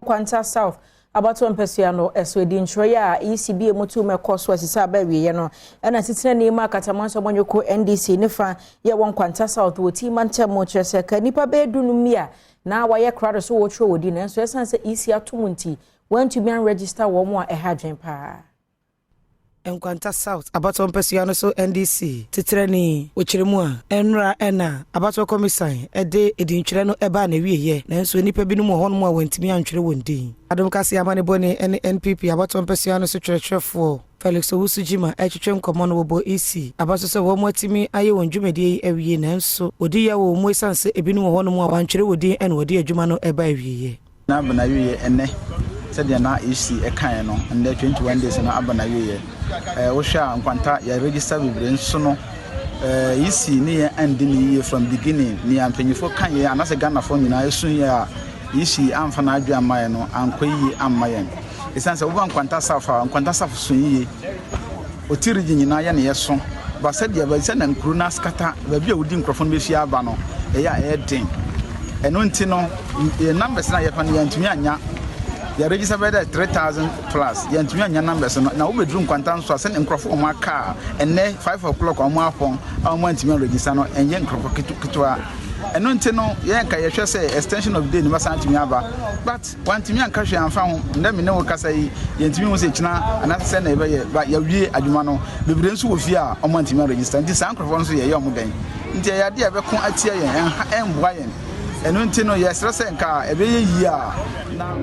Nkwanta South abatoɔ mpɛsua no ɛso edi ntwerɛeɛ a ECB mu tu mɛkɔ so asesa aba awieɛ no, ɛna titena ni mu akatamanso amanyɔkuo NDC ne fa yɛ wɔ Nkwanta South wɔ ti mantam mu kyerɛ sɛ ka nnipa bɛyɛ 15 a na wɔayɛ krado so wɔtwerɛ wɔ di, nanso ɛsiane sɛ EC ato mu nti wɔantumi anregister wɔn a ɛha adwen paa. Nkwanta South abatoɔ mpɛsua no so NDC titirani wɔkyerɛ mu a, ɛnora ɛna abatoɔ kɔmisan ɛde edintwerɛ no ɛbaa n'awieɛ, nanso nnipa binom wɔ hɔnom a wɔntumi antwerɛ wɔn din. Adom Kase amanebɔne ne NPP abatoɔ mpɛsua no so twerɛtwerɛfoɔ Felix Owusu Gyima ɛtwetwe nkɔmmɔ no, wɔbɔ EC aba so sɛ wɔn atumi ayɛ wɔn dwumadie yi awie, nanso wɔdi yɛ wɔ mu esiane sɛ ebinom wɔ hɔnom a wɔantwerɛ wɔn din ɛna wɔde adwuma no ɛba awieɛ. Na aba na wieɛ ɛnɛ, sɛdeɛ na EC ɛkaeɛ no, ɛnnɛ 21 days no aba na wieɛ. Wohwɛ a, Nkwanta yɛ register bebree nso no, EC ne yɛn andi ne yie from beginning. Nea mpanyinfoɔ ka yɛn anaasɛ Ghanafoɔ nyinaa esu yɛ a, EC amfa n'adwe amma yɛn no, ankɔ yie amma yɛn. Ɛsiane sɛ woba Nkwanta South a, Nkwanta South so yie, Oti Region nyinaa yɛ ne yɛ so ba sɛdeɛ sɛdeɛ nkuro no askata baabi a wodi nkurɔfoɔ no bɛfie aba no, ɛyɛ a ɛyɛ den. Ɛno nti no, yɛn numbers na yɛfa no, yɛntumi anya. Yɛ register bɛyɛ dɛ 3000 plus, yɛntumi anya numbers no. Na wobɛduru Nkwanta nso a, sɛne nkurɔfoɔ wɔn aka a ɛnɛ 5 o'clock wɔn apɔn a wɔn antumi register no, ɛnyɛ nkurɔfoɔ ketewa. Ɛno nti no, yɛn ka yɛhwɛ sɛ extension of day no bɛsan atumi aba, but wantumi anka hwee amfa ho. Ndɛ me ne wo kasa yi, yɛntumi hu sɛ kyina anaasɛ sɛ na yɛbɛyɛ ba yɛwie adwuma no. Bebree nso wɔ fie a ɔmo antumi register, nti saa nkurɔfoɔ nso yɛyɛ ɔmo dɛn? Nti ɛyɛ adeɛ a ɛbɛko atia yɛn, ɛnha ɛmboa yɛn. Ɛno nti no, yɛsrɛ sɛ nka ɛbɛyɛ yie a na.